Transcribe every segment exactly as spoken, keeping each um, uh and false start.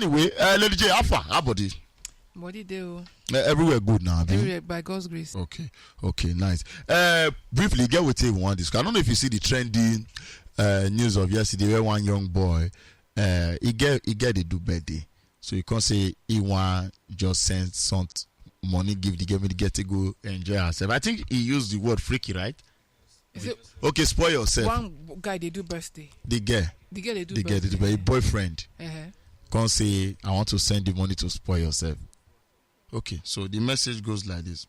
Anyway, uh, Lady J, how far? How body? Body dey o. Uh, everywhere good now, abi? Everywhere by God's grace. Okay, okay, nice. Uh, briefly, get wetin we wan discuss. I don't know if you see the trending uh, news of yesterday where one young boy, uh, he get he get dey do birthday, so he come say he wan just send some money give the girl, make the girl take go enjoy herself. I think he used the word freaky, right? Is it Okay, spoil yourself. One guy dey do birthday. The girl, The girl dey do the girl, birthday. the boy boyfriend, Uh-huh. come say, "I want to send the money to spoil yourself." Okay, so the message goes like this.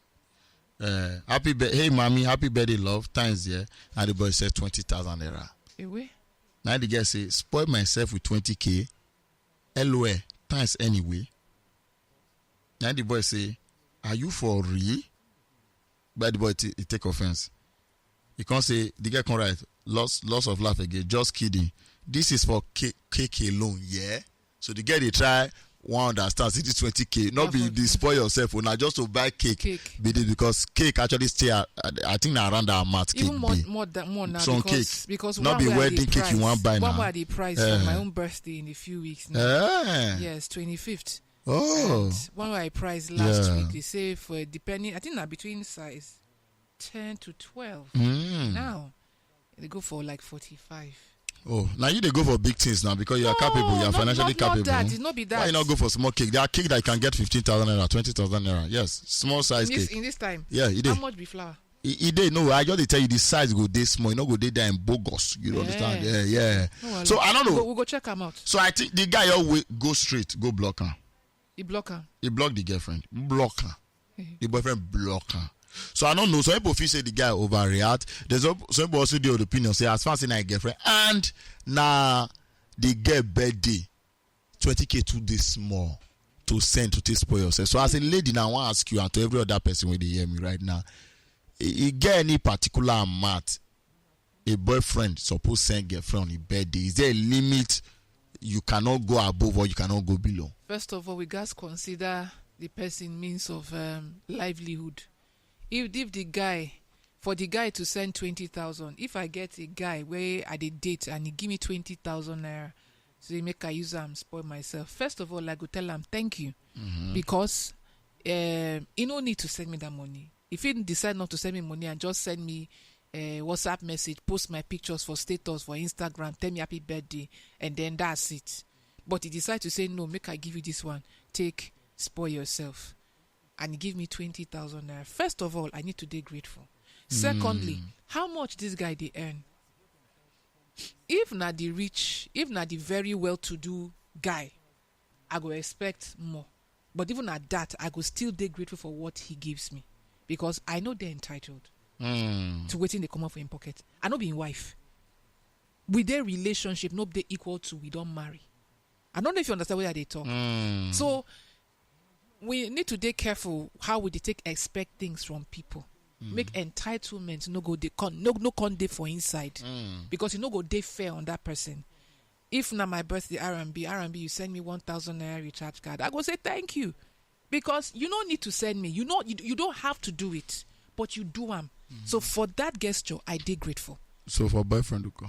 Uh, happy be- hey mommy, happy birthday, love, thanks, yeah. And the boy said twenty thousand naira. Ewe. Now the girl say, "Spoil myself with twenty k, lol, thanks anyway." Now the boy say, "Are you for real?" But the boy t- he take offense. He can't say, the girl can't write, "Loss, loss of laugh again. Just kidding. This is for cake, cake alone, yeah?" So the girl they try one understand, see this twenty k, not be Bravo. Dey spoil yourself, una just to buy cake. Cake. Be this because cake actually stay at, I think na around that amount cake. Even more, Be. More than more now. Some Because, cake, because not one be Wey I wedding dey cake you price- wan buy One now. Wey I dey price Eh. For my own birthday in a few weeks now. Eh. Yes, twenty-fifth. Oh. And one Wey I price last Yeah. Week, they say for depending, I think now between size ten to twelve. Mm. Now, they go for like forty-five. Oh, now you dey go for big things now because you are No, capable, you are not- financially not, capable. Not that, it's not be that. Why you not go for small cake? There are cake that you can get fifteen thousand naira, twenty thousand naira. Yes, small size in this, cake. In this time. Yeah, you dey. How much be flour? E e dey, no, I just dey tell you the size go dey small, e no go dey there in bogus. You Yeah. Understand? Yeah, yeah. No wahala. So I don't We know. go, we go check am out. So I think the guy always go straight, go block her. He block am. He blocked the girlfriend, block her. The boyfriend block her. So I don't know. Some people feel say the guy overreact. There's some some people also dey of the opinion say as far as say na him girlfriend and na the girl birthday, twenty k too dey small to send to take spoil yourself. So as a lady now, I wan ask you and to every other person wey dey hear me right now, e e get any particular amount a boyfriend suppose send girlfriend on his birthday? Is there a limit you cannot go above or you cannot go below? First of all, we gats consider the person means of um, livelihood. If if the guy, for the guy to send twenty thousand, if I get a guy where I dey date and he give me twenty thousand naira, say make I use am spoil myself. First of all, I go tell am thank you because um, he no need to send me that money. If he decide not to send me money and just send me a WhatsApp message, post my pictures for status for Instagram, tell me happy birthday, and then that's it. But he decide to say no, make I give you this one, take spoil yourself, and he give me twenty thousand naira. First of all, I need to dey grateful. Secondly, how much this guy dey earn? If na the rich, if na the very well-to-do guy, I go expect more. But even at that, I go still dey grateful for what he gives me because I know they're entitled to wetin dey comot for him pocket. I no be him wife. We dey relationship, no dey equal to we don marry. I don't know if you understand where I dey talk. So we need to dey careful how we dey take expect things from people. Make entitlement no go dey con no no con dey for inside because e no go dey fair on that person. If na my birthday R and B, R and B, you send me one thousand naira recharge card, I go say thank you because you no need to send me. You know you, you don't have to do it, but you do am. So for that gesture, I dey grateful. So for boyfriend, okay.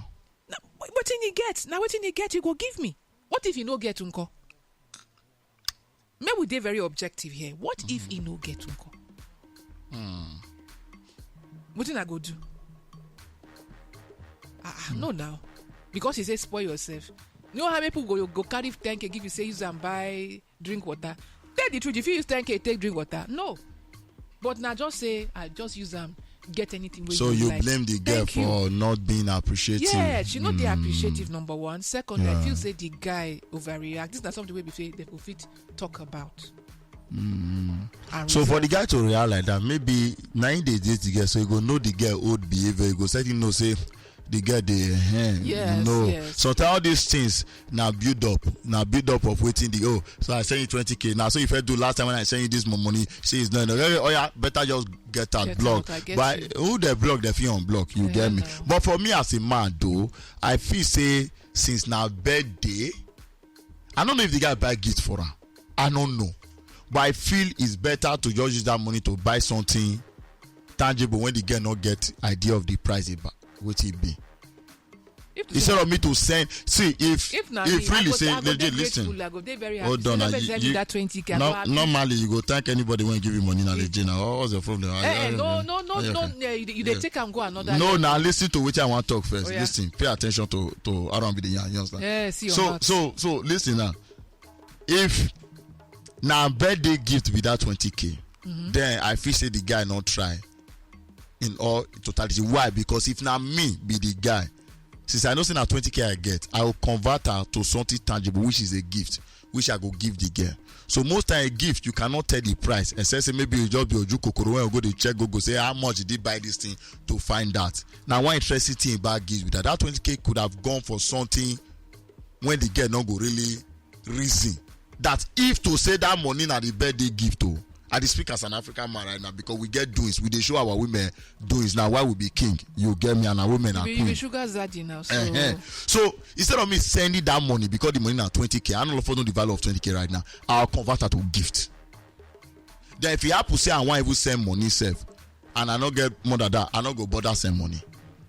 Na wetin he get, na wetin he get, he go give me. What if he no get nko? Make we dey very objective here. What if he no get nko? Wetin I go do? Ah, ah, no now. Because he say spoil yourself. You know how many people go go carry ten k give you, say use am buy drink water. Tell the truth, if you use ten k take drink water, no. But now just say I just use am get anything wey So you you like. Blame the girl Thank you. For not being appreciative. Yeah, she no dey appreciative, number one. Second, I Yeah. Feel say the guy overreact. This na something wey be say dem go fit talk about. And So for the resolve. Guy to react like that, maybe na him dey date the girl, so he go know the girl old behavior. He go certainly know say the girl dey eh, Yes, no. Yes. Sometimes all these things na build up, na build up of wetin the oh. So I send you twenty k now. So if I do last time when I send you this mo- money, say it's not enough. Oh yeah, better just get out Get block. Out, I get But you. Who dey block the fee on block? You Yeah, get me? Now. But for me as a man though, I feel say since na birthday, I don't know if the guy buy gift for her. I don't know. But I feel it's better to just use that money to buy something tangible when the girl not get idea of the price about what it be. If to say instead of me to send, see, if if na if me, I really go say, say, I go dey legit, listen, grateful, I go dey very happy. Hold on, say, na let me you, send you you that twenty k, I go not happy. Normally you go thank anybody when give you money. Now, legit, now, what's your problem? Eh, eh, no, no, no, no, eh, you dey, you dey take am go another level. No, now listen to wetin I wan talk first. Oh, yeah. Listen, pay attention to to how I be the yarn, you understand? Eh, see your mouth. So so so listen now. If na birthday gift be that twenty k, then I feel say the guy not try in all totality. Why? Because if na me be the guy, since I know say na twenty k I get, I will convert her to something tangible, which is a gift, which I go give the girl. So most time a gift, you cannot tell the price, except say maybe you just be oju kokoro when you go dey check Google, say how much did he buy this thing to find out. Now, one interesting thing about gift be that that twenty k could have gone for something when the girl no go really reason that if to say that money na the birthday gift o. I dey speak as an African man right now because we get doings, we dey show our women doings. Now, why we be king? You get me, and our women are queen. You be sugar zaddy now, so. Uh-huh. So instead of me sending that money, because the money na twenty k, I no know the value of twenty k right now. I'll convert her to gift. Then if you happen say I wan even send money sef, and I no get more than that, I no go bother send money.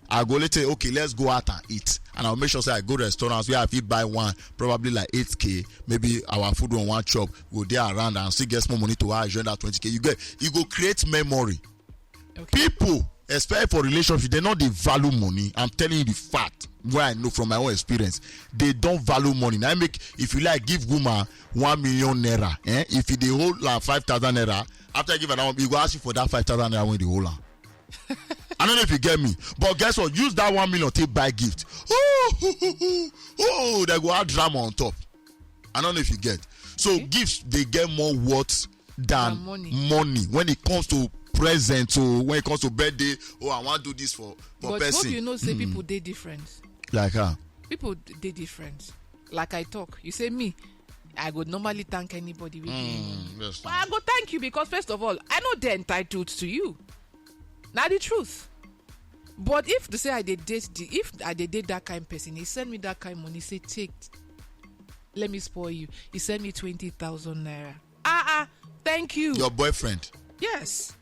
I go later, okay, let's go out and eat. And I'll make sure say I go restaurants where I fit buy one, probably like eight k. Maybe our food one, one chop, go there around and still get small money to her, join that twenty k. You get, you go create memory. Okay. People, especially for relationship, they not dey value money. I'm telling you the fact, where I know from my own experience. They don't value money. Now, I make, if you like, give woman one million naira. Eh? If you dey hold like five thousand naira, after you give her that one, you go ask you for that five thousand naira when you dey hold am. I don't know if you get me, but guess what? Use that one million take buy gift. Oh, oh, oh, oh, they go add drama on top. I don't know if you get. So gifts, they get more worth than money. Money when it comes to present, so when it comes to birthday, oh, I want to do this for for person. But hope you know say people dey different. Like how? People d- dey different. Like I talk, you say me, I go normally thank anybody with me. Mm, yes. But I go thank you because first of all, I know they're entitled to you. Now the truth. But if to say I dey date the, if I dey date that kind person, he send me that kind money, say take, let me spoil you. He send me twenty thousand naira. Ah ah, thank you. Your boyfriend. Yes.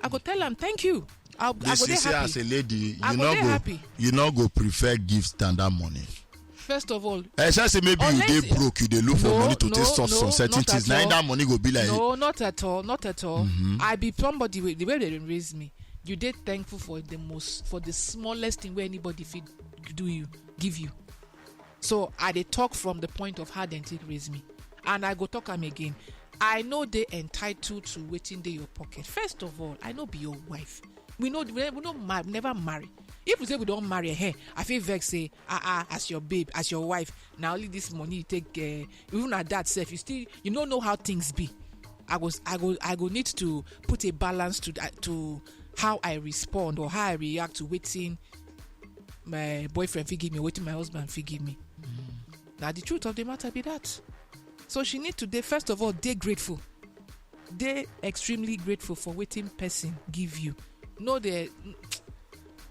I go tell am thank you. I, I go dey happy. As a lady, you no go, you no go prefer gifts than that money. First of all, except say maybe you dey broke, you dey look for money to take sort some certain things. Now that money go be like, no, not at all, not at all. Mm-hmm. I be somebody wey, the way they raise me, you dey thankful for the most, for the smallest thing where anybody fit do you, give you. So I dey talk from the point of how dem take raise me, and I go talk am again. I no dey entitled to wetin dey your pocket. First of all, I no be your wife. We no, we no mar- never marry. If we say we don't marry, hey, I feel vex say, ah ah, as your babe, as your wife, now only this money you take. Uh, even at that self, you still, you don't know how things be. I go, I go, I go need to put a balance to that, to how I respond or how I react to wetin my boyfriend fit give me, wetin my husband fit give me. Now the truth of the matter be that. So she need to dey, first of all, dey grateful. Dey extremely grateful for wetin person give you. No dey,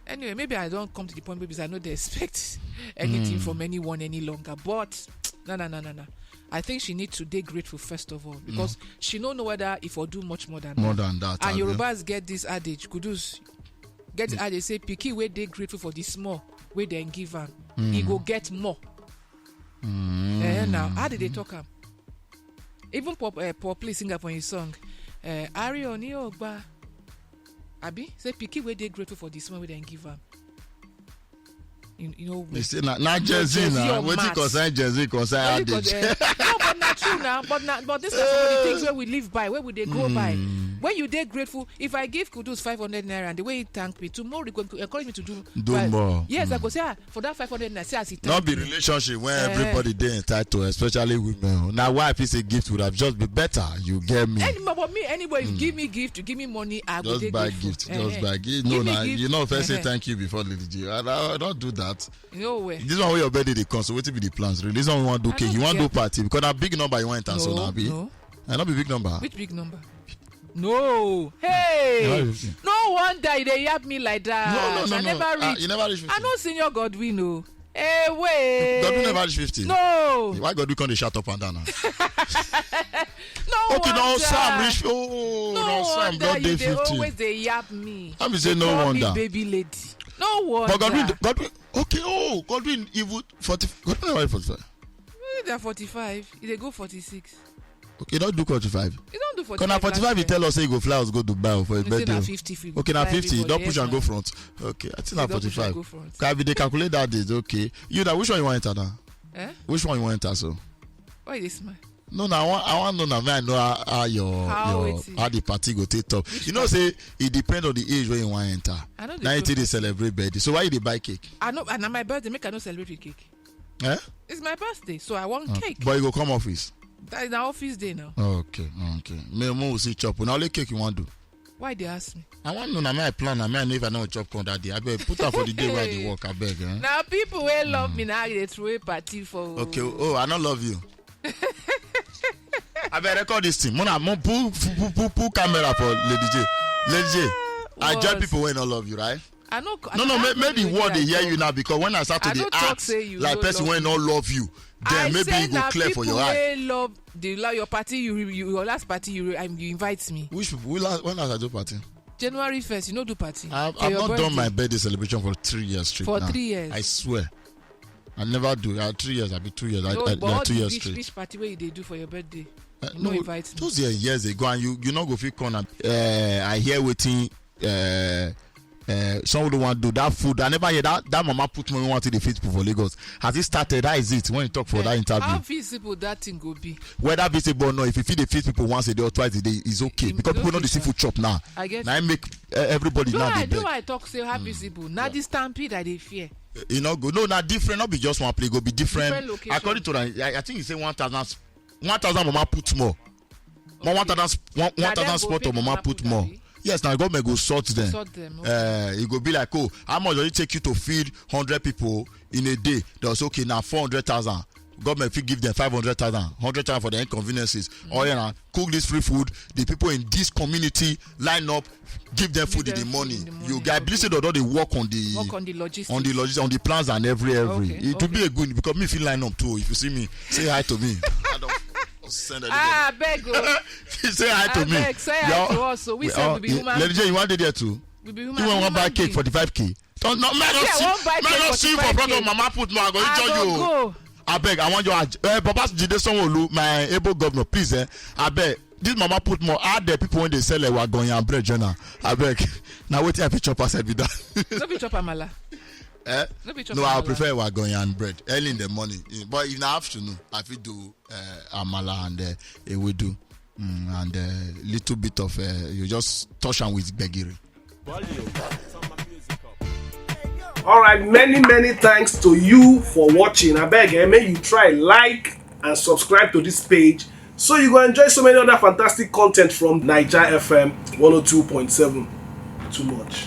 anyway, maybe I don't come to the point because I know they expect anything from anyone any longer. But no, no, no, no, no. I think she need to dey grateful first of all because she no know whether if or do much more than more that. Than that, and Yorubas get this adage, Kudus get the adage say pikin wey dey grateful for the small wey dem give am, he go get more. Eh, now how did they talk am? Even pop, uh, pop, please sing up on his song. Uh, Ari Oni Ogba. Abi say pikin wey dey grateful for the small wey dem give am. You, you know, you say na, na Gen Z na. Wetin concern Gen Z concern adage. No, but na true na. But na, but this na some of the things where we live by, where we dey grow by. When you dey grateful, if I give Kudus five hundred naira and the way he thank me, tomorrow he go encourage me to do more. Yes, I go say, ah, for that five hundred naira, see as he thank me. Not be relationship where everybody dey entitled, especially women. Now why I feel say gift would have just be better. You get me? Any, but me, anyway, if give me gift, you give me money, I go just buy gift. Just buy gift. No, now you know, first say thank you before Lady G. I, I don't do that. No way. This one where your birthday dey come, so wetin be the plans? Really? This one we want to do cake. You want to do party because na big number you want enter, so now be. No. I not be big number. Which big number? No. Hey. No wonder you dey yab me like that. No, no, no, no. I never reach. You never reach fifty. I know Senior Godwin o. Hey, wait. Godwin never reach fifty. No. Why Godwin come dey shout up and down now? No wonder. Okay, now Sam reach. Oh, no, now Sam don dey fifty. Always dey yab me. I be say no wonder. Baby lady. No wonder. But Godwin, Godwin, okay, oh, Godwin even forty, Godwin never forty-five. They're forty-five. They go forty-six. Okay, don't do forty-five. You don't do forty-five. Because na forty-five, you tell us say you go fly us go Dubai for a You say na birthday. fifty. If you Okay, na fly fifty. everybody, Don't push yes, and go na. Front. Okay, I think na You don't push and forty-five. Go front. Can we dey calculate that date? Okay, you that which one you want enter now? Eh? Which one you want enter so? Why you dey smile? No, no, I want, I want know now. Man, I know how, how your, How your it is. how the party go take top. You know, say it depends on the age when you want enter. I know the Now you good take dey party. Celebrate birthday. So why you dey buy cake? I know, and na my birthday. Make I no celebrate with cake. Eh? It's my birthday, so I want Uh, cake. But you go come office. That is our office day now. Okay, okay. Me, me will see chop. Now only cake you want do. Why they ask me? I want know na my plan. Na me, I never know chop come that day. I beg put am for the day where I dey work. I beg. Eh? Now people will love me now. They throw a party for. Okay. Oh, I don't love you. I better record this thing. Mona, mo pull, pull, pull, pull camera for Lady J. Lady J, I join What? People when I love you, right? I know. No, no, may- maybe what they hear you now because when I start to I dey don't talk ask say you like no person love when me. Not love you, then I maybe say you go na clear for people your eye. Wey love the la- your party you, you your last party you, um, you invite me. Which people? When last, when last I do party? January first, you no do party. I've, For I've your not birthday. done my birthday celebration for three years straight For now. Three years. I swear. I never do. I three years. I be two years. I, No, I, but yeah, all two the years rich, straight. Rich party where they do for your birthday. Uh, You no invite me. Those years, years ago, and you you not go fit come. And, uh, I hear waiting. Uh, uh, someone don't want to do that food. I never hear that that mama put money wanted to feed people for Lagos. Has it started? That is it. When you talk for that interview, How feasible that thing go be? Whether visible or not, if you feed the feed people once a day or twice a day, it's okay Im- because people okay, know the sure. Seafood chop now. I get Now I it. Make uh, everybody No, now I they do. beg. I talk say how feasible. Now the stampede I dey fear. You know, go no, not different. Not be just one place. Go be different. Different location. According to that, I, I think you say one thousand, one thousand mama put more. More one thousand, one Na one thousand dem go spot pay of mama mama put put, more. Abi? Yes, now government go sort them. Sort them. Okay. Uh, it go be like, oh, how much does it take you to feed hundred people in a day? They'll say, okay, now four hundred thousand. Government fit give them five hundred thousand, hundred thousand for the inconveniences. Oh yeah, now cook this free food. The people in this community line up, give them food Give in the them money. food in the You morning, guys, okay. Listen, they dey work on the Work on the logistics. On the logistics, on the plans and every every. Okay, It would be okay. A good because me feel line up too. If you see me, say hi to me. I don't send anybody. Ah, beg o. Say hi to me. Abeg, say hi Yo, to us. So we we say all- we be you- human. Lady J, you want to there too? We be You human. want one Human buy cake being. for the five K? So no, man, Yeah, not see, one buy man, cake not for see for five K. Front of mama put more. I go I enjoy go you. Go. I beg, I want your ad- uh, Papa Jide Sanwo-Olu, my able governor, please, eh. I beg. This mama put more. Add the people when they sell a wagon and bread journal. I beg. Now wait till I fit chop outside with that. No be chop amala. Eh? No be chop No, I amala. Prefer wagon and bread early in the morning. Eh, But in the afternoon, I fit do uh, amala and uh, ewedu, mm, and a uh, little bit of uh, you just touch am with gbegiri. All right, many many thanks to you for watching. I beg, eh, may you try like and subscribe to this page so you go enjoy so many other fantastic content from Niger F M one oh two point seven. Too much.